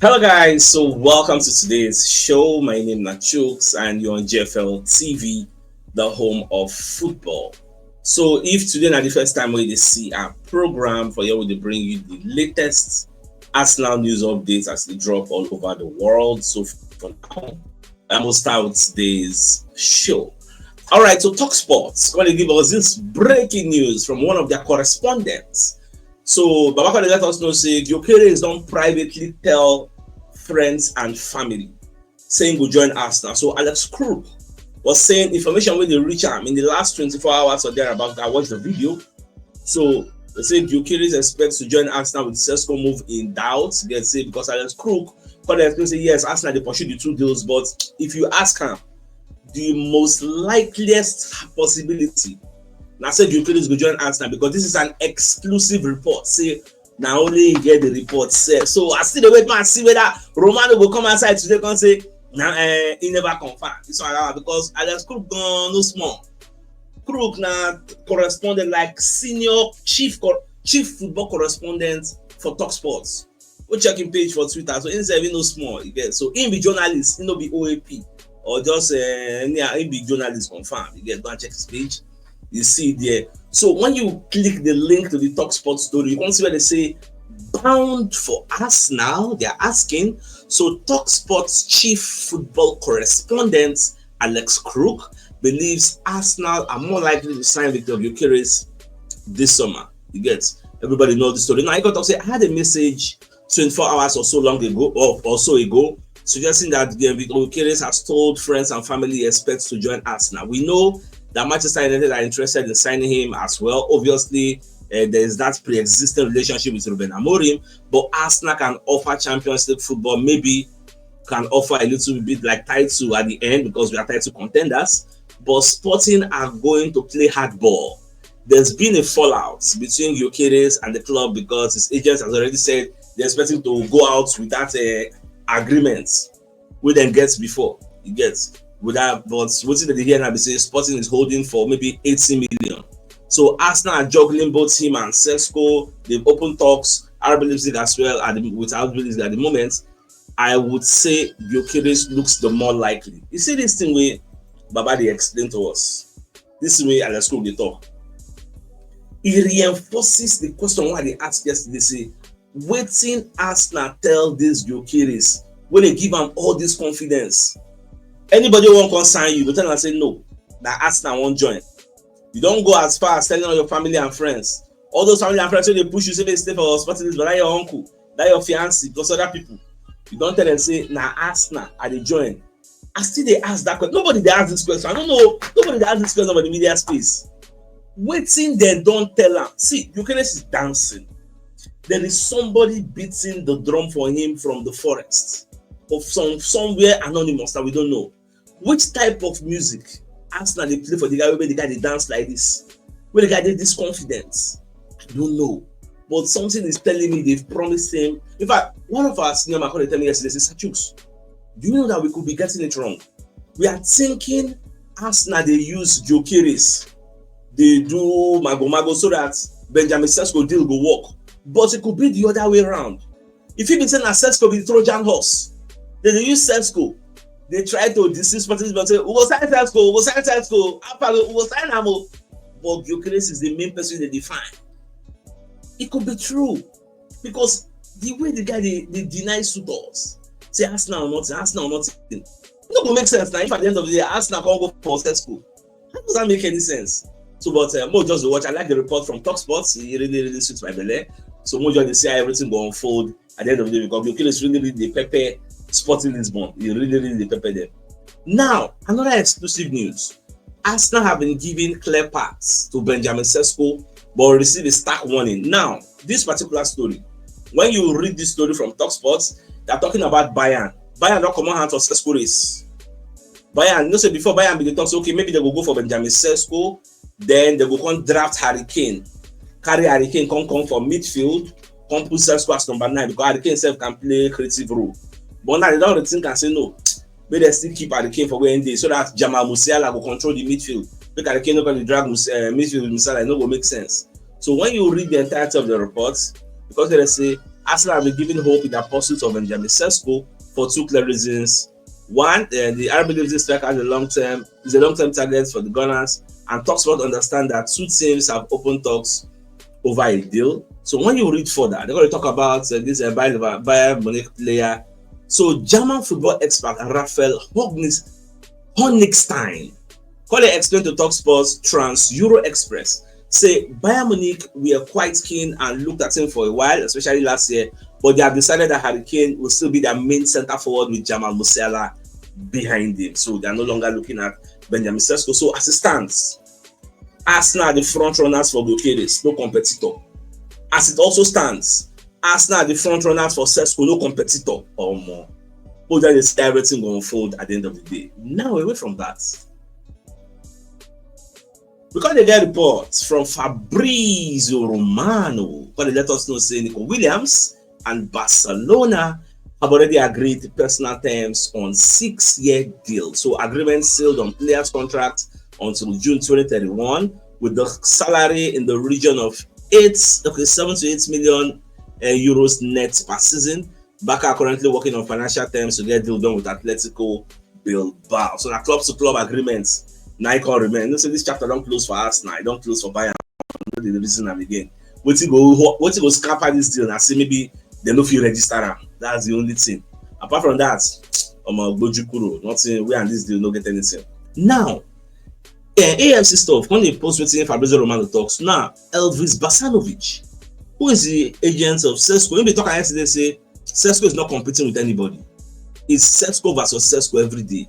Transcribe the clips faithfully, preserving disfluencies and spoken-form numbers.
Hello, guys. So, welcome to today's show. My name is Nachooks, and you're on G F L T V, the home of football. So, if today na the first time wey you dey see our program, for here we dey bring you the latest Arsenal news updates as they drop all over the world. So, for now, I'm gonna start with today's show. All right, so Talk Sports gonna give us this breaking news from one of their correspondents. So Baba Kole let us know say Gyökeres don privately tell friends and family say he go join Arsenal. So Alex Crook was saying information wey dey reach am in the last twenty-four hours or thereabout. I watched the video. So they say Gyökeres expects to join Arsenal with Sesko move in doubt. Get say because Alex Crook come dey explain say yes, Arsenal dey pursue the two deals, but if you ask am, the most likeliest possibility na say Gyökeres go join Arsenal because this is an exclusive report. Say na only him get the report sef. So I still dey wait make I see whether Romano go come outside today come say na eh, he never confirm. This one na because Alex Crook don no small. Crook na correspondent, like, senior chief cor- chief football correspondent for Talk Sports. Go check him page for Twitter. So him sef he no small, you get. So him be journalist, he no be O A P or just uh, anyhow. He be journalist confirm. You get, go and check his page. You see it there. So when you click the link to the Talk Sports story, you can see where they say bound for Arsenal. They are asking. So Talk Sports chief football correspondent Alex Crook believes Arsenal are more likely to sign Victor Gyökeres this summer. You get, everybody know the story. Now I got to say I had a message twenty-four hours or so long ago or, or so ago suggesting that Gyökeres has told friends and family he expects to join Arsenal. We know that Manchester United are interested in signing him as well. Obviously, uh, there is that pre-existing relationship with Ruben Amorim, but Arsenal can offer Champions League football, maybe can offer a little bit like title at the end because we are title contenders. But Sporting are going to play hardball. There's been a fallout between Gyökeres and the club because his agents has already said they're expecting to go out with that uh, agreement we then get before. You get with that, but what they hear now be say Sporting is holding for maybe eighty million. So Arsenal are juggling both him and Sesko. They've opened talks. R B Leipzig as well at the, with R B Leipzig at the moment. I would say Gyökeres looks the more likely. You see this thing where Baba they explain to us. This way Alex Crook dey talk. It reinforces the question why they asked yesterday. Say, waiting Arsenal tell this Gyökeres when they give him all this confidence. Anybody won't come sign you, but tell them say no. That Arsenal won't join. You don't go as far as telling all your family and friends. All those family and friends say they push you, say they stay for hospital, but that your uncle, that your fiancé, those other people. You don't tell them say na Arsenal I dey join. I still dey ask that question. Nobody dey ask this question. I don't know. Nobody dey ask this question for the media space. Waiting, then don't tell them. See, Gyökeres is dancing. There is somebody beating the drum for him from the forest, of some somewhere anonymous that we don't know. Which type of music Arsenal they play for the guy where the guy they dance like this, where the guy they this confidence? I don't know. But something is telling me they've promised him. In fact, one of our senior man called tell me yesterday, say, Sachooks, do you know that we could be getting it wrong? We are thinking Arsenal they use Gyökeres, they do mago mago so that Benjamin Sesko deal go work. But it could be the other way around. If you be saying that Sesko be the Trojan horse, they dey use Sesko. They try to deceive Sporting, but say, we go sign Sesko, we go sign Sesko, after we go sign Amo. But Gyökeres is the main person they define. It could be true because the way the guy they, they deny suitors, say Arsenal or nothing, Arsenal or nothing. It no go make sense now if at the end of the day Arsenal can't go for Sesko. How does that make any sense? So, but uh, more just watch. I like the report from Talk Sports. It really, really suits my belly. So more just to see how everything go unfold at the end of the day because Gyökeres really, really the pepper Sporting Lisbon. He really, really the pepper them. Now, another exclusive news. Arsenal have been given clear paths to Benjamin Sesko, but receive a stark warning. Now, this particular story, when you read this story from Talk Sports, they're talking about Bayern. Bayern don't come on hand for Sesko race. Bayern, you know, say before Bayern be the talk, say, okay, maybe they will go for Benjamin Sesko, then they go come draft Harry Kane, carry Harry Kane, come come for midfield, come put Sesko as number nine because Harry Kane himself can play creative role. But now they don't think and say no. May they still keep Harry Kane for where he dey so that Jamal Musiala go control the midfield. Make Harry Kane no go drag Mus- uh, midfield with Musiala, it no go make sense. So when you read the entirety of the reports, because they say Arsenal have been given hope in the pursuit of Benjamin Sesko for two clear reasons. One, uh, the R B Leipzig striker has a long term is a long term target for the Gunners, and Talksport understand that two teams have opened talks over a deal. So when you read further, they're going to talk about uh, this uh, Bayern Munich player. So German football expert Raphael Hognis Honigstein Kole explained to Talksport's Trans Euro Express say Bayern Munich were quite keen and looked at him for a while, especially last year, but they have decided that Harry Kane will still be their main center forward with Jamal Musiala behind him. So they are no longer looking at Benjamin Sesko. So as it stands, Arsenal are the front runners for Gyökeres, no competitor. As it also stands, Arsenal are the front runners for Sesko, no competitor or more. But then it's everything going to unfold at the end of the day. Now, away from that, because they get reports from Fabrizio Romano, but they let us know say Nico Williams and Barcelona have already agreed personal terms on six-year deal. So agreement sealed on players' contracts until June twenty thirty-one, with the salary in the region of eight, okay, seven to eight million uh, euros net per season. Barca currently working on financial terms to get deal done with Atletico Bilbao. So na club to club agreements na e come remain. You know say this chapter don close for Arsenal, e don close for Bayern. No dey reason am again. Wetin go wetin go scamper this deal na say maybe dem no fit register am. That's the only thing. Apart from that, omo, gboju kuro, nothing. We and this deal no get anything. Now, eh, A F C stuff, come dey post wetin Fabrizio Romano talks. Now, Elvis Basanovic, who is the agent of Sesko, he be talk yesterday say Sesko is not competing with anybody. It's Sesko versus Sesko every day.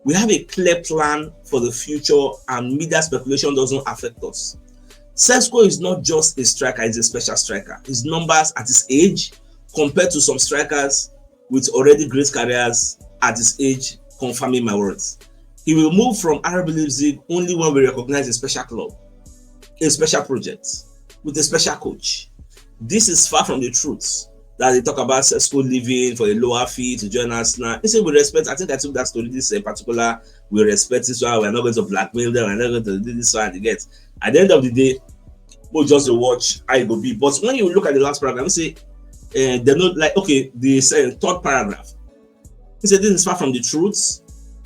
We have a clear plan for the future, and media speculation doesn't affect us. Sesko is not just a striker, he's a special striker. His numbers at his age, compared to some strikers with already great careers at his age, confirming my words. He will move from R B Leipzig only when we recognize a special club, a special project, with a special coach. This is far from the truth that they talk about Sesko leaving for a lower fee to join Arsenal. He said, "We respect." I think I took that story this uh, particular. "We respect this one. We're not going to blackmail them. We're not going to do this one." You get, at the end of the day, we'll just watch how it go be. But when you look at the last paragraph, you say uh, they're not like, okay, the uh, third paragraph. He said, "This is far from the truth.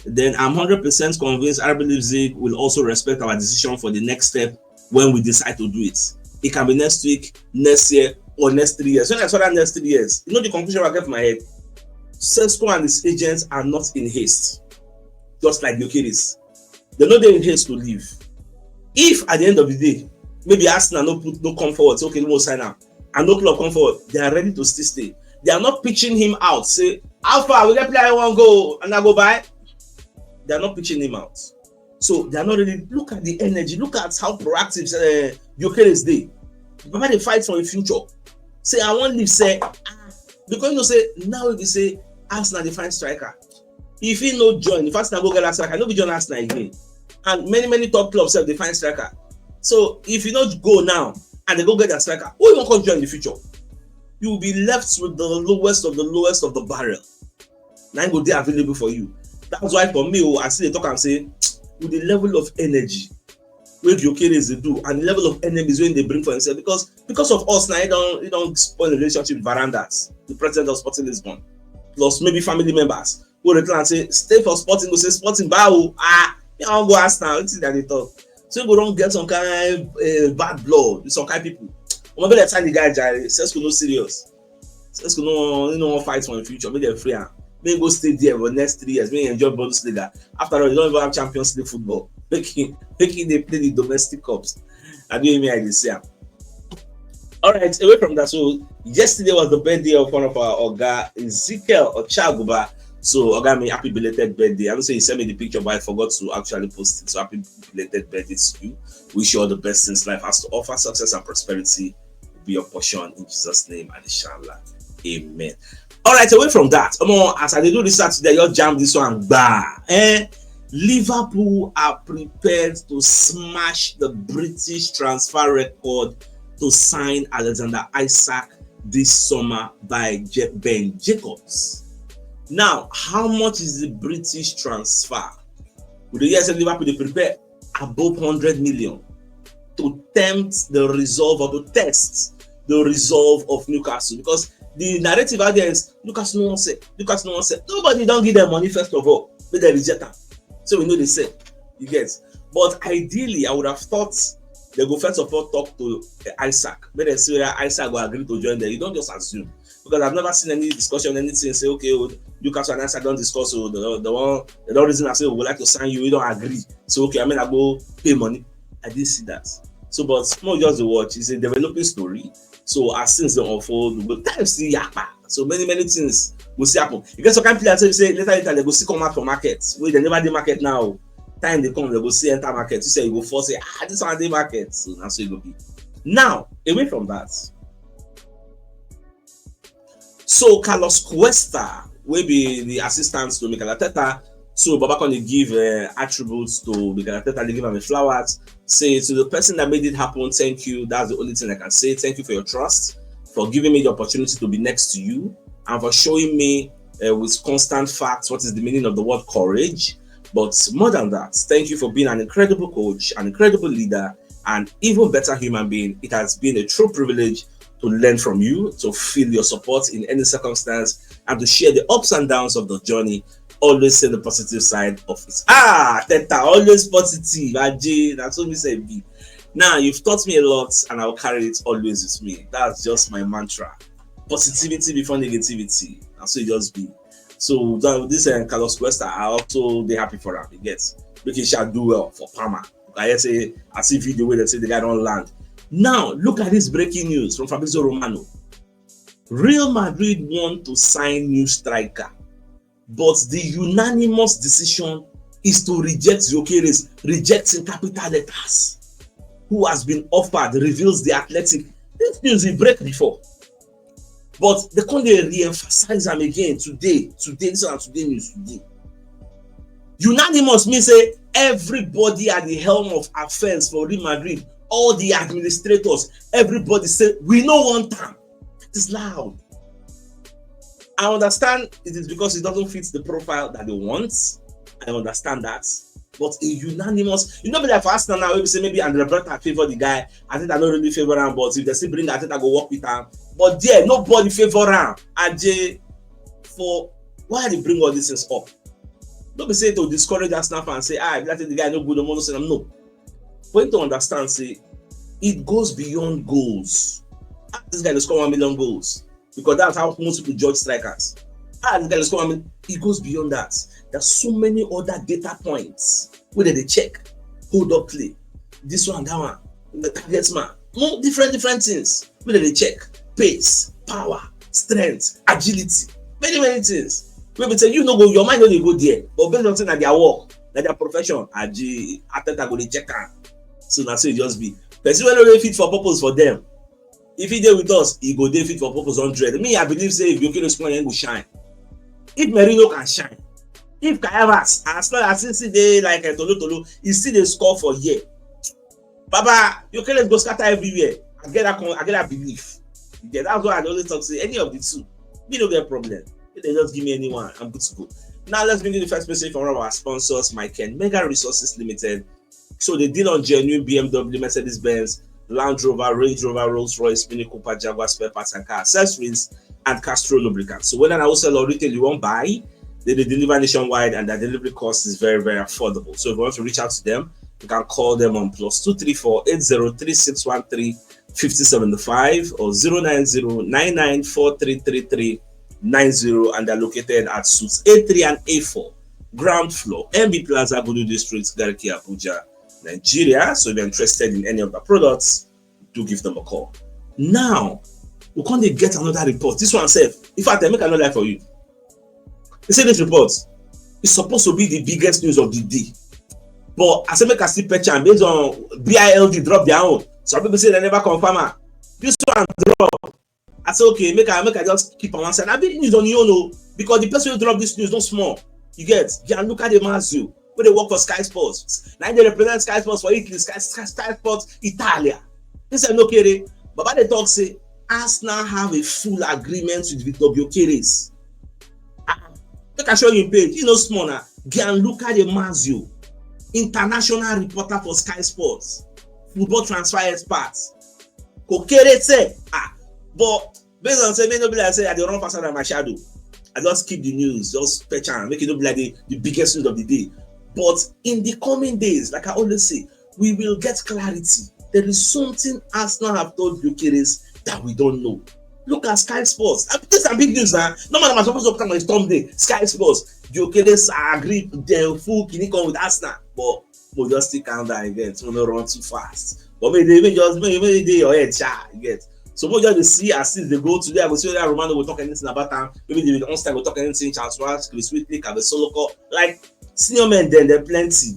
Then I'm hundred percent convinced R B Leipzig will also respect our decision for the next step when we decide to do it. It can be next week, next year, or next three years." When I saw that next three years, you know the conclusion I get for my head? Sesko and his agents are not in haste, just like Gyökeres. They're not there in haste to leave. If at the end of the day, maybe Arsenal no put no come forward, say, "Okay, we will sign up," and no club come forward, they are ready to still stay. They are not pitching him out. Say, "How far? We get player one go and I go buy." They are not pitching him out. So they are not really. Look at the energy. Look at how proactive uh, Gyökeres dey. Baba dey fight for the future. Say, "I wan leave." Say, ah, because you know say now if you say Arsenal dey find striker, if he no join, if Arsenal go get that striker, no be join Arsenal again. And many many top clubs sef dey find striker. So if you no go now and they go get that striker, who you wan come join in the future? You will be left with the lowest of the lowest of the barrel. Na him go dey available for you. That's why for me, oh, I still dey talk am say with the level of energy wey Gyökeres dey do and the level of enemies wey he dey bring for himself, because because of us na he don he don spoil the relationship with Varandas, the president of Sporting Lisbon, plus maybe family members wey dey tell am say, "Stay for Sporting," go say, "Sporting bawo, ah, me I wan go Arsenal." Wetin dem dey talk? So he go don get some kind uh, bad blood with some kind people. Omo, make dem sign the guy jare. Sesko no serious. Sesko no he no wan fight for him future. Make dem free am. Make he go stay there for the next three years. Make he enjoy Bundesliga. After all, he don even have Champions League football. Make he make he dey play the domestic cups. I do mean I dey see am. All right, away from that. So yesterday was the birthday of one of our oga, Ezekiel Ochaguba. So oga, me happy belated birthday. I know say you sent me the picture, but I forgot to actually post it. So happy belated birthday to you. Wish you all the best things life has to offer. Success and prosperity be your portion in Jesus' name, and inshallah. Amen. All right, away from that, omo, as I dey do research today, I just jam this one. Bah, eh? Liverpool are prepared to smash the British transfer record to sign Alexander Isak this summer by Je- Ben Jacobs. Now, how much is the British transfer? We dey hear say Liverpool dey prepare above hundred million to tempt the resolve or to test the resolve of Newcastle, because The narrative out there is, "Lucas no wan sell, Lucas no wan sell." Nobody don give them money first of all, make dem reject am. So we know they sell. You get? But ideally, I would have thought they go first of all talk to uh, Isaac. Make dem see whether Isaac go agree to join them. You don't just assume. Because I've never seen any discussion, anything say, "Okay, oh, Lucas and Isaac don't discuss, oh, the, the one, they don't reason and say, 'We would like to sign you, we don't agree.'" So, okay, I mean, I go pay money. I didn't see that. So, but more just the watch. It's a developing story. So as things don't unfold, we go time see yapa. So many, many things will see happen. You get some kind of player say, say later, later they go see come out for market. Wait, they never dey market now. Time they come, they go see enter market. You say you go force say, "Ah, this one dey market." So that's what it go be. Now, away from that. So Carlos Cuesta, will be the assistant to Mikel Arteta. So Baba can give uh, attributes to Mikel Arteta, they give him a flowers. Say to the person that made it happen, thank you. That's the only thing I can say. Thank you for your trust, for giving me the opportunity to be next to you, and for showing me uh, with constant facts what is the meaning of the word courage. But more than that, thank you for being an incredible coach, an incredible leader, and even better human being. It has been a true privilege to learn from you, to feel your support in any circumstance, and to share the ups and downs of the journey. Always say the positive side of it. Ah, Teta, always positive. Ajay, that's what we say be. Now, you've taught me a lot, and I'll carry it always with me. That's just my mantra. Positivity before negativity. And so it just be. So that, this uh, Carlos Cuesta, I also be happy for him. He gets, make he shall do well for Parma. I hear say, I see video where they say the guy don't land. Now, look at this breaking news from Fabrizio Romano. Real Madrid want to sign new striker, but the unanimous decision is to reject Gyökeres, rejecting capital letters. Who has been offered, reveals the Athletic. This news we break before. But they come dey re-emphasize am again today. Today, this one today news today. Unanimous mean say everybody at the helm of affairs for Real Madrid, all the administrators, everybody say, "We no want am." It is loud. I understand it is because it doesn't fit the profile that they want. I understand that. But a unanimous, you know, be like for Arsenal now, we say maybe Andre Berta favor the guy. I think I don't really favor him, but if they still bring, I think I go work with him. But there, nobody favor him. Ajay, for why they bring all these things up? Don't be say to discourage Arsenal fans, say, "Ah, if that the guy no good, no more, no." For him to understand, say, it goes beyond goals. Ah, this guy dey score one million goals, because that's how most people judge strikers. Ah, this guy dey score one million. It goes beyond that. There's so many other data points where they check, hold up play, this one, that one, the target man, more different, different things where they check: pace, power, strength, agility, many, many things. Wey be say you no go, your mind no dey go there, but based on say na their work, na their profession, Ajay, Arteta go dey check am. So na so e just be. Person wey no dey fit for purpose for them, if he dey with us, he go dey fit for purpose hundred. Me, I believe say if Gyökeres come, he go shine. If Merino can shine, if Kai Havertz, as long as he still dey like a tolo tolo, he still dey score for here. Baba, Gyökeres go scatter everywhere. I get that con- I get that belief. Yeah, that's why I always talk say any of the two, me no get problem. If they just give me anyone, I'm good to go. Now let's bring in the first message from one of our sponsors, Mike Ken, Mega Resources Limited. So they deal on genuine B M W, Mercedes Benz, Land Rover, Range Rover, Rolls Royce, Mini Cooper, Jaguar spare parts and car accessories, and Castrol lubricants. So whether na wholesale or retail you wan buy, they dey deliver nationwide and their delivery cost is very, very affordable. So if you want to reach out to them, you can call them on plus two three four eight zero three six one three fifty seventy-five or zero nine zero nine nine four three three three nine zero, and they're located at suites A three and A four, ground floor, M B Plaza, Gudu District, Garki, Abuja, Nigeria. So if you're interested in any of the products, do give them a call. Now, we come dey get another report. This one sef, in fact, I make another life for you. They say this report is supposed to be the biggest news of the day. But I say make I still patch am based on B I L D drop their own. Some people say they never confirm am. This one drop. I say, okay, make I make I just keep on one side. I big news on your own, oh, because the person who drop this news no small. You get Gianluca De Marzio, wey dey work for Sky Sports. Now they represent Sky Sports for Italy, Sky, Sky, Sky Sports Italia. He said, "No kere." Baba dey talk say Arsenal have a full agreement with Victor Gyökeres. Ah, make I show you him page. You know small now. Gianluca De Marzio, international reporter for Sky Sports, football transfer expert. Kò kéré sẹ́, ah, but Based on say, may no be like say I dey run faster than my shadow. I just keep the news, just fetch am, make it no be like the, the biggest news of the day. But in the coming days, like I always say, we will get clarity. There is something Arsenal have told Gyökeres that we don't know. Look at Sky Sports. I mean, these are big news now. No matter, I'm supposed to come on a storm day. Sky Sports. Gyökeres agree the full kini come with Arsenal. But we just still calm down again. So no run too fast. But maybe they may just maybe, maybe they your head sha, you get. So we just dey see as things dey go today. I go see whether Romano will talk anything about them. Maybe David Ornstein will talk anything. Charles Schwarz, Chris Whitley, Cabe Soloko. Like, senior men, then there plenty.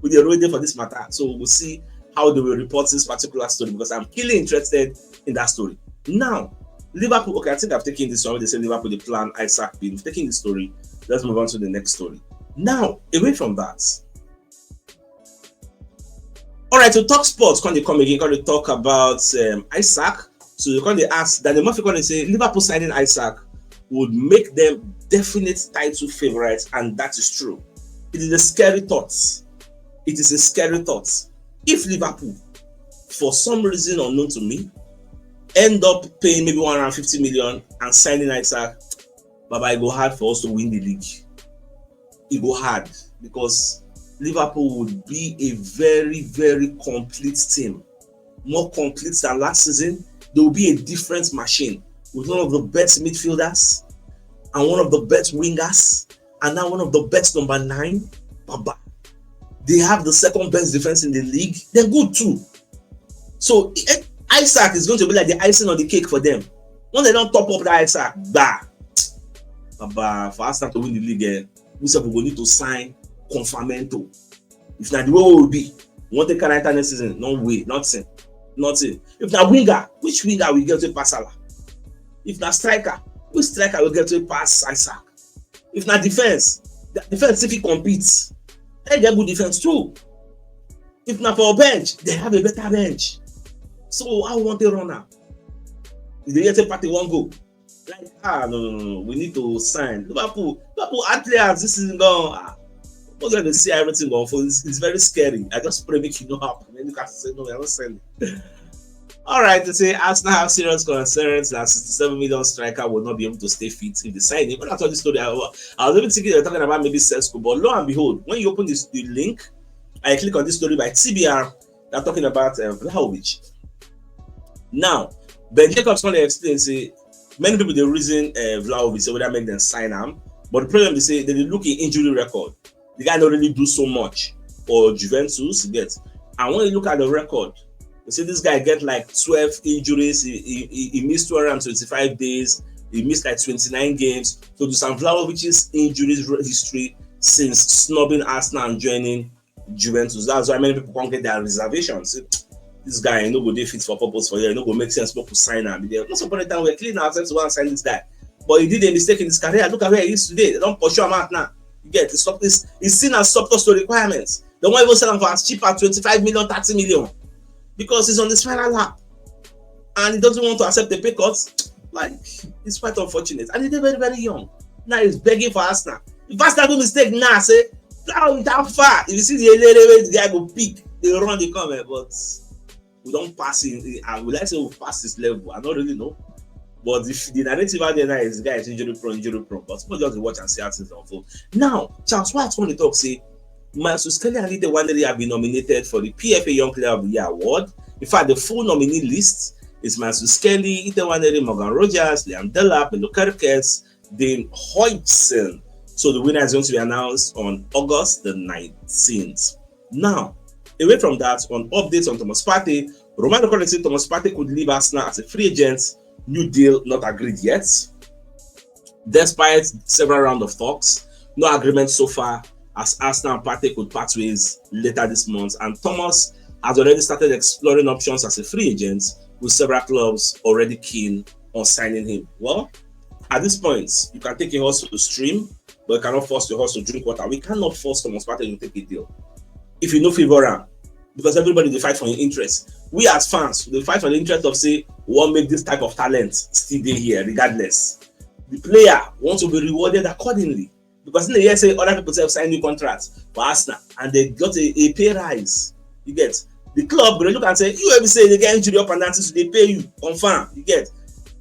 We dey already for this matter. So we'll see how they will report this particular story because I'm keenly interested in that story. Now, Liverpool, okay, I think I've taken this one. They say Liverpool, the plan, Isaac Bin. We've taken the story. Let's move on to the next story. Now, away from that, all right, so talk sports, can they come again? Can they talk about um, Isaac? So you can they ask Daniel Murphy, can they say Liverpool signing Isaac would make them definite title favorites, and that is true. It is a scary thought. It is a scary thought. If Liverpool, for some reason unknown to me, end up paying maybe one hundred fifty million and signing Isaac, Baba, it go hard for us to win the league. It go hard because Liverpool would be a very, very complete team, more complete than last season. They will be a different machine with one of the best midfielders and one of the best wingers and now one of the best number nine. Baba, they have the second best defense in the league. They're good too. So eh, Isaac is going to be like the icing on the cake for them. When they don't top up that Isaac, bah, Baba, for Arsenal to win the league, eh, we sef go need to sign Confamento. If na the way we will be, we want to carry enter next season, no way, nothing, nothing. If na winger, which winger we get to pass Salah? If na striker, which striker we get to pass Isaac? If na defense, the defense if he compete, they get good defense too. If na for bench, they have a better bench. So I want a runner. If they get a party one goal, like ah no no no, no. We need to sign Liverpool. Liverpool add players this season gone. Ah, we're going to see everything going for. It's, it's very scary. I just pray make it not happen. Then you can say no, we are not selling. All right, to say Arsenal have serious concerns that sixty-seven million striker will not be able to stay fit if they sign him. When I told this story, I, wa- I was even thinking they were talking about maybe Sesko, but lo and behold, when you open this the link, I click on this story by T B R. They're talking about uh, Vlahovic. Now, Ben Jacobs can explain say many people they reason uh, Vlahovic say whether make them sign him, but the problem is say they dey look in injury record. The guy don't really do so much for Juventus, you get. And when you look at the record, you see this guy get like twelve injuries. He, he, he- he missed two hundred twenty-five days. He missed like twenty-nine games. So to Sam Vlahovic's injuries re- history since snubbing Arsenal and joining Juventus, that's why many people can't get their reservations. Say, this guy no go dey fit for purpose for here. No go make sense. People sign him. There once upon a time we were cleaning ourselves to go and sign this guy, but he did a mistake in his career. Look at where he is today. They don't pursue him out now. You get it's, it's, it's seen as subtotal to requirements. They won't even sell him for as cheap as twenty-five million, thirty million, because he's on the spinal lap and he doesn't want to accept the pay cuts. Like, it's quite unfortunate. And he's very, very young. Now he's begging for Arsenal. If Arsenal do mistake now, say, now with how far? If you see the elele wey the guy go pick, they run the come, eh, but we don't pass in. I would like to say we pass this level. I don't really know. But if the narrative out there now is the guy is injury prone, injury prone. But people just watch and see how things unfold. Now, Charles White want to talk say Miles Skelly and Ite Waneri have been nominated for the P F A Young Player of the Year award. In fact, the full nominee list is Miles Skelly, Ite Waneri, Morgan Rogers, Liam Delap, Milo Kerkez, Dane Hoyson. So the winner is going to be announced on August the nineteenth. Now, away from that, on updates on Thomas Partey, Romano Correct said Thomas Partey could leave Arsenal as a free agent. New deal not agreed yet. Despite several rounds of talks, no agreement so far as Arsenal and Partey could part ways later this month. And Thomas has already started exploring options as a free agent, with several clubs already keen on signing him. Well, at this point, you can take a horse to stream, but you cannot force the horse to drink water. We cannot force Thomas Partey to take a deal if you no favor him, because everybody dey fight for your interest. We as fans, we dey fight for the interest of say we wan make this type of talent still dey here regardless. The player wants to be rewarded accordingly, because in the year say other people sef sign new contracts for Arsenal and they got a, a pay rise. You get the club go dey look and say you ever say they get injury up and down since they pay you confirm. You get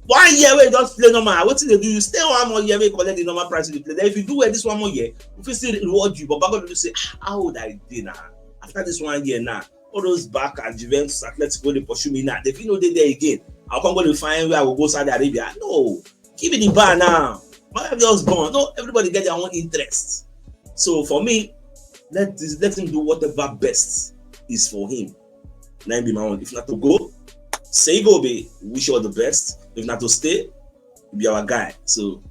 One year wey you just play normal, wetin dey do you? Stay one more year, wey you collect the normal price you dey play. Then if you do well this one more year, we fit still reward you. But Baba God will say, "Ah, how old I dey now? After this one year now, all those Barca, Juventus, Atletico, they pursue me now. They fit no dey there again. I come go dey find where I go go Saudi Arabia." No, give me the bar now. My life just born. No, everybody get their own interests. So for me, let this, let him do whatever best is for him. Na him be my own. If not to go, say go be. Wish you all the best. If not to stay, be our guy. So,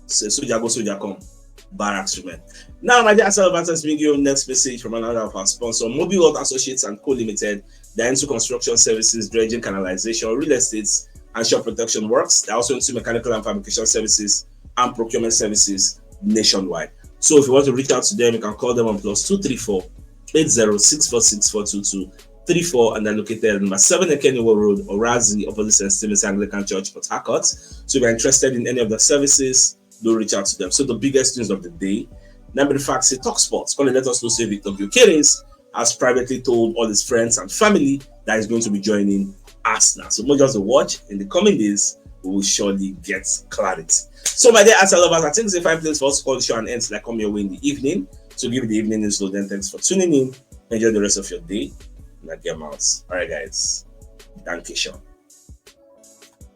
so soldier go, soldier come. Barracks remain. Now, my dear Asal Bantas, bring you next message from another of our sponsor, Mobile World Associates and Co Limited. They're into construction services, dredging, canalization, real estate, and shore protection works. They're also into mechanical and fabrication services and procurement services nationwide. So if you want to reach out to them, you can call them on plus two three four eight zero six four six four two two three four, and they're located at number seven Ekeniwo Road, Orazi, opposite Saint Stephen's Anglican Church, Port Harcourt. So if you're interested in any of the services, do reach out to them. So the biggest news of the day, number the fact say Talk Sports gonna let us know say Victor Gyökeres has privately told all his friends and family that he's going to be joining Arsenal. So more just to watch. In the coming days, we will surely get clarity. So my dear Arsenal lovers, I think it's a fine place for us to call the show and end till I come your way in the evening. So give the evening news, then thanks for tuning in. Enjoy the rest of your day. And I get mouse. All right, guys. Danke schön.